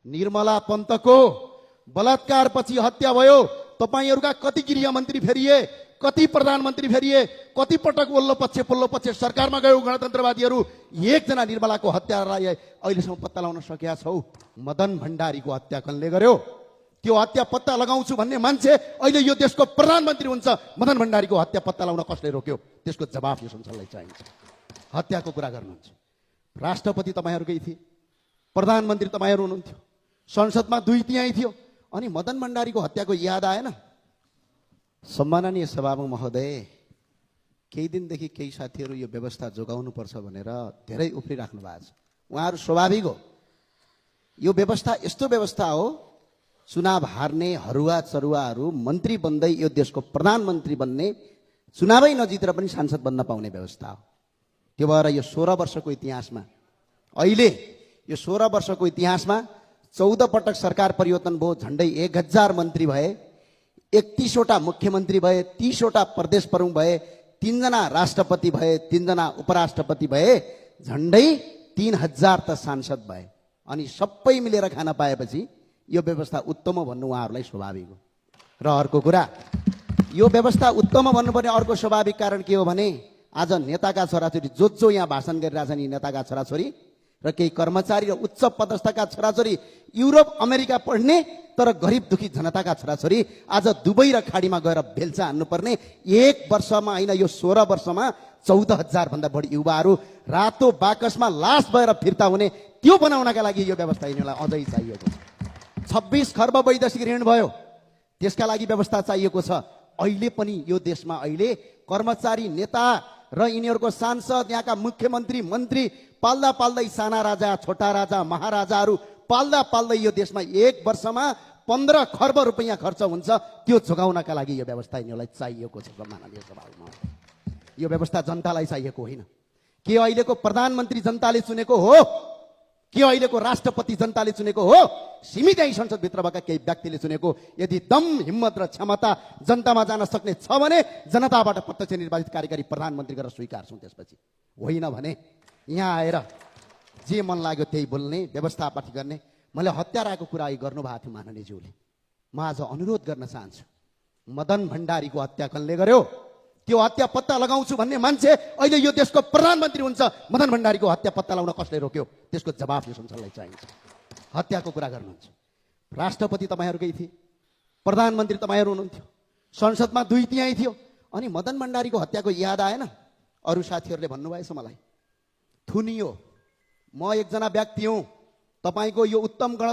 निर्मला पन्तको बलात्कारपछि हत्या भयो। तपाईहरुका कति गृहमन्त्री फेरिए, कति प्रधानमन्त्री फेरिए, कति पटक वल्लो पक्ष सरकारमा गयो गणतन्त्रवादीहरु। एकजना निर्मलाको हत्यालाई अहिलेसम्म पत्ता लगाउन सकेका छौ? मदन भण्डारीको हत्या कसले गर्यो? त्यो हत्या पत्ता लगाउँछु भन्ने मान्छे अहिले यो देशको प्रधानमन्त्री हुन्छ। मदन भण्डारीको हत्या पत्ता लगाउन कसले रोक्यो? त्यसको जवाफ यो संसदलाई चाहिन्छ। हत्याको कुरा गर्नुहुन्छ। राष्ट्रपति तपाईहरुकै थिए, प्रधानमन्त्री तपाईहरु हुनुहुन्थ्यो, संसदमा दुई तिहाई थियो, अनि मदन भण्डारीको हत्याको याद आएन? सम्माननीय सभामुख महोदय, केही दिनदेखि केही साथीहरू यो व्यवस्था जोगाउनु पर्छ भनेर धेरै उफ्रिराख्नु भएको छ। उहाँहरू स्वाभाविक हो। यो व्यवस्था यस्तो व्यवस्था हो, चुनाव हार्ने हरुवा चरुवाहरू मन्त्री बन्दै यो देशको प्रधानमन्त्री बन्ने, चुनावै नजितेर पनि सांसद बन्न पाउने व्यवस्था हो। त्यो भएर यो 16 वर्षको इतिहासमा, अहिले यो 16 वर्षको इतिहासमा 14 पटक सरकार परिवर्तन भयो, झण्डै 1000 मन्त्री भए, 31 वटा मुख्यमन्त्री भए, 30 वटा प्रदेश प्रमुख भए, 3 जना राष्ट्रपति भए, 3 जना उपराष्ट्रपति भए, झण्डै 3000 त सांसद भए। अनि सबै मिलेर खान पाएपछि यो व्यवस्था उत्तम हो भन्नु उहाँहरूलाई स्वाभाविक हो। र अर्को कुरा, यो व्यवस्था उत्तम भन्नुपर्ने अर्को स्वाभाविक कारण के हो भने, आज नेताका छोराछोरी जो यहाँ भाषण गरिरहेछन्, यी नेताका छोराछोरी र केही कर्मचारी र उच्च पदस्थका छोराछोरी, युरोप अमेरिका पढ्ने तर गरिब दुखी जनताका छोराछोरी आज दुबई र खाडीमा गएर बेल्चा हान्नुपर्ने, एक वर्षमा होइन यो 16 वर्षमा 14,000 भन्दा बढी युवाहरू रातो बाकसमा लास भएर फिर्ता हुने, त्यो बनाउनका लागि यो व्यवस्था यिनीहरूलाई अझै चाहिएको छ। 26 खर्ब वैदेशिक ऋण भयो, त्यसका लागि व्यवस्था चाहिएको छ। अहिले पनि यो देशमा अहिले कर्मचारी, नेता र यिनीहरूको सांसद, यहाँका मुख्यमन्त्री, मन्त्री पाल्दा पाल्दै साना राजा, छोटा राजा, महाराजाहरू पाल्दा पाल्दै यो देशमा एक वर्षमा 15 खर्ब रुपैयाँ खर्च हुन्छ। त्यो जोगाउनका लागि यो व्यवस्था यिनीहरूलाई चाहिएको छ। सम्माननीय सभामा, यो व्यवस्था जनतालाई चाहिएको होइन। के अहिलेको प्रधानमन्त्री जनताले चुनेको हो? के अहिलेको राष्ट्रपति जनताले चुनेको हो? सीमित यही संसदभित्र भएका केही व्यक्तिले चुनेको। यदि दम, हिम्मत र क्षमता जनतामा जान सक्ने छ भने जनताबाट प्रत्यक्ष निर्वाचित कार्यकारी प्रधानमन्त्री गरेर स्वीकार्छौँ। त्यसपछि होइन भने यहाँ आएर जे मन लाग्यो त्यही बोल्ने, व्यवस्थापाठी गर्ने। मैले हत्याराको कुरा गर्नुभएको थियो माननीयज्यूले। म आज अनुरोध गर्न चाहन्छु, मदन भण्डारीको हत्या कसले गर्यो? त्यो हत्या पत्ता लगाउँछु भन्ने मान्छे अहिले यो देशको प्रधानमन्त्री हुन्छ। मदन भण्डारीको हत्या पत्ता लगाउन कसले रोक्यो? त्यसको जवाफ यो संसदलाई चाहिन्छ। हत्याको कुरा गर्नुहुन्छ। राष्ट्रपति तपाईहरुकै थिए, प्रधानमन्त्री तपाईहरु हुनुहुन्थ्यो, संसदमा दुई तिहाई थियो, अनि मदन भण्डारीको हत्याको याद आएन? अरू साथीहरूले भन्नुभएछ मलाई, थुनियो। म एकजना व्यक्ति हुँ, तपाईको यो उत्तम गण